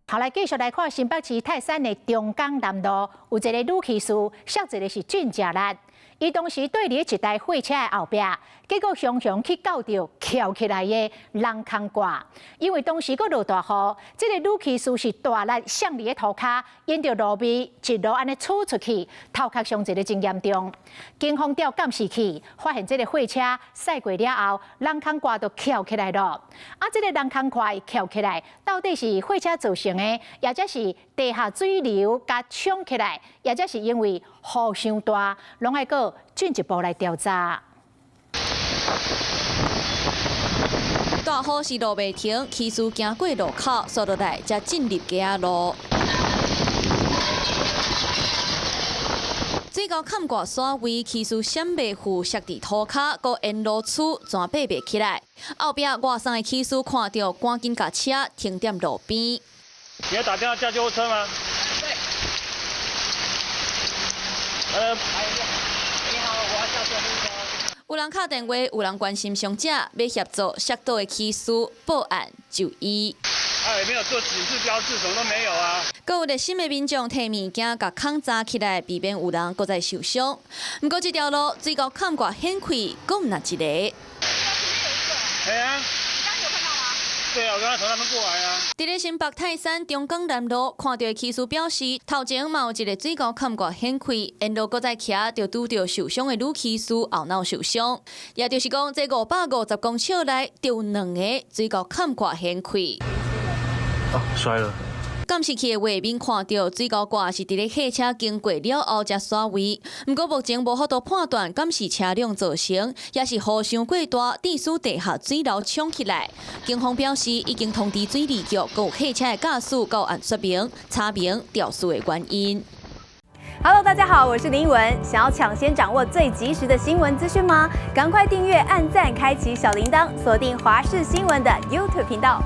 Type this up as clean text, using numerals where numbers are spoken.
好，來繼續來看新北市泰山的中港南路，有一个女騎士，摔一个是真正力。伊當時對佇一台貨車的後壁，結果雄雄去撞著蹺起來的人空蓋。因為當時閣落大雨，這个女騎士是大力摔佇咧塗跤，沿著路邊一路按呢竄出去，頭殼傷一个真嚴重。警方調監視器，發現這个貨車駛過了後，人空蓋就蹺起來了。啊，這个人空蓋蹺起來，到底是貨車造成的，抑者是地下水流共沖起來，抑者是因為雨傷大，攏愛閣進一步來調查。大雨是路袂停，騎士行過路口，紲落來才進入街仔路。水溝崁蓋徙位，騎士閃袂赴，摔佇塗跤，閣沿路竄，全爬袂起來。後壁外送的騎士看著，趕緊共車停踮路邊。你要打電話叫救護車嗎？對。你好，我要叫救護車。有人敲電話，有人關心傷者，欲協助摔倒的騎士報案就醫。他也沒有做指示標誌，什麼都沒有啊。閣有熱心的民眾提物件共空紮起來，避免有人閣再受傷。毋過這條路水溝崁蓋掀開，閣毋若一個。係啊。對啊，我剛剛從那邊過來啊。佇咧新北泰山中港南路，看著的騎士表示，頭前嘛有一个水溝崁蓋掀開，沿路閣再騎，就拄著受傷的女騎士後腦受傷。也就是講，這550公尺內，就有兩个水溝崁蓋掀開。哦，摔了。監視器的畫面看著水溝蓋是佇咧貨車經過了後才徙位，毋過目前無法度判斷敢是車輛造成，抑是雨傷過大，致使地下水流沖起來。警方表示已經通知水利局，閣有貨車的駕駛到案說明，查明肇事的原因。 Hello，大家好，我是林依文。想要搶先掌握最及時的新聞資訊嗎？趕快訂閱、按讚、開啟小鈴鐺，鎖定華視新聞的 YouTube 頻道。